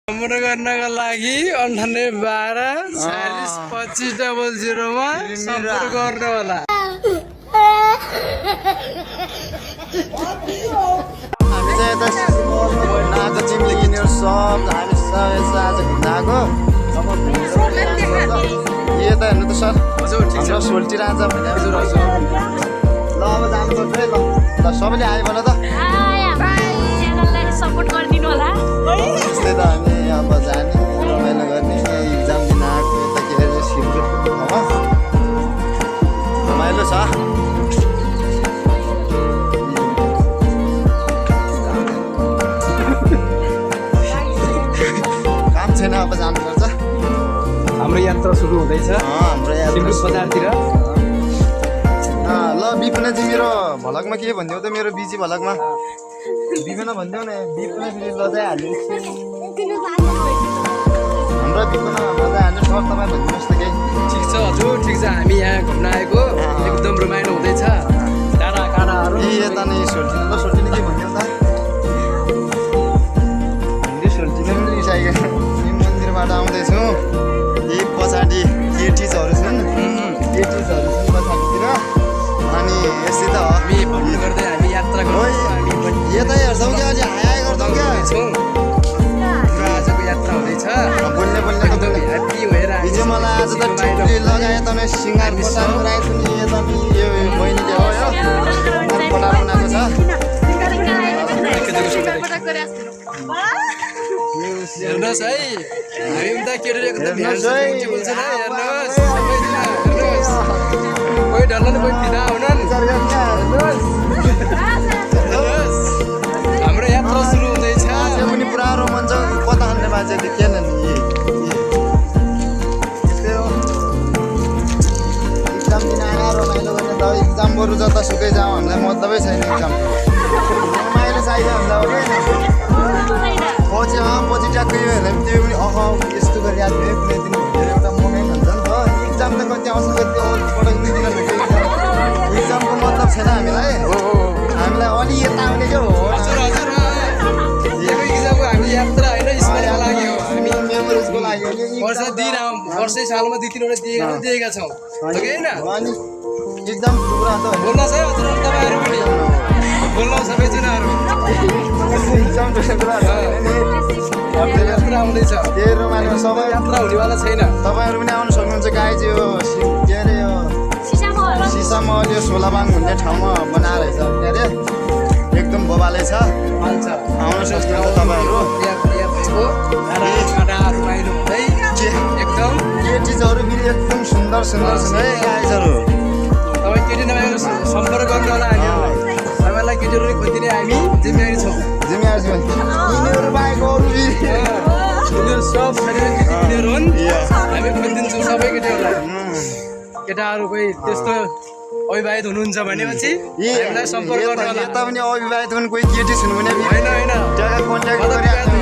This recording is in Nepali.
सम्पर्क गर्नका लागि 9812 40 25 00 मा सम्पर्क गर्नु होला। हामी चाहिँ यता नाको चिम्ली किनेर सब हामी आज घुम्न यता हेर्नु त सर हाम्रो सोल्टी राजा भने हजुर हजुर ल अब जानुपर्छ है ल सबैले आयो भने त सपोर्ट गरिदिनु होला। त्यस्तै त हामी अब जाने रमाइलो गर्ने इक्जाम दिन आएको यता के अरे सिलगढी रमाइलो छ। काम छैन अब जानुपर्छ। हाम्रो यात्रा सुरु हुँदैछ हाम्रो सिलगढी बजारतिर। ल बिपनाजी मेरो भलकमा के भनिदेऊ त मेरो बिजी भलकमा बिपना भनिदेऊ न बिपना फेरि लजाइहाल्यो हाम्रो बिपना लजाइहाल्यो सर तपाईँ भनिदिनुहोस् त केही। ठिक छ हजुर ठिक छ हामी यहाँ घुम्न आएको एकदम रमाइलो हुँदैछ। काँडा काँडाहरू यता नै सोल्टिनु ल सोल्टिनु के भनिदेऊ त हिँड्दै सोल्टिनु पनि रिसाइएको मन्दिरबाट आउँदैछौँ यही पछाडि केटिजहरू छन् पछाडितिर अनि यस्तै त हामी भ्रमण गर्दै हामी यात्रा यतै हेर्छौँ क्या अलि हाई गर्छौँ क्या आजको यात्रा हुँदैछ बोल्ने एकदम ह्याप्पी भएर हिजो मलाई आज त टिप्ली लगाए त सिँगार पटाएर आएको नि यता यो बहिनीले हो यो पटाएर बनाएको छ। हेर्नुहोस् है हामी उता केटीहरू एकदम हेर्नुहोस् है हेर्नुहोस् कोही डल्ला कोही फिदा हुनन्। हाम्रो यात्रा सुरु हुँदैछ। त्यो पनि पुरा रोमाञ्चक कता हान्ने बाजे त्यो के नि त्यस्तै हो इक्जाम दिन आएर रमाइलो गर्ने त इक्जाम बरु जतासुकै जाउँ हामीलाई मतलबै छैन इक्जाम रमाइलो चाहियो हामीलाई हो पछि पछि ट्याक्कै यो हेर्दा त्यो पनि यस्तो गरिरहेको थियो कुनै दिन एउटा मोमेन्ट हुन्छ नि त इक्जाम त कति आउँछ कति पटक दिँदैन इक्जामको मतलब छैन हामीलाई अलि यता आउने क्या हो हामी यात्रा होइन स्मरणको लागि हो। हामी मेमोरिजको लागि वर्षै सालमा 2-3 वटा दिएका छौँ होइन। अनि एकदम कुरा त बोल्नुहोस् है हजुर तपाईँहरू पनि बोल्नु सबैजनाहरू यात्रा आउँदैछ त्यही रमाइलो सबै यात्रा हुनेवाला छैन। तपाईँहरू पनि आउनु सक्नुहुन्छ गाई चाहिँ यो के अरे यो सिसामा यो सोलाबाङ भन्ने ठाउँमा बनाएर छ के अरे एकदम बोबाले छ आउनु सक्नुहुन्छ तपाईँहरू। एकदम केटिजहरू पनि एकदम सुन्दर सुन्दर छन् है गाइजहरू तपाईँ केटी नभएको सम्पर्क गर्नु होला हामीहरूलाई तपाईँलाई केटीहरू खोजिदिने हामी जिम्मेवारी छौँ। जिम्मेवार छु यिनीहरू बाहेक अरू यिनीहरू सब केटीहरू हुन् हामी खोजिदिन्छौँ सबै केटीहरूलाई। केटाहरू कोही त्यस्तो अविवाहित हुनुहुन्छ भनेपछि हामीलाई सम्पर्क गर्नु होला। यता पनि अविवाहित हुन् कोही केटी छन् भने होइन त्यहाँ कन्ट्याक्ट गरिहाल्नु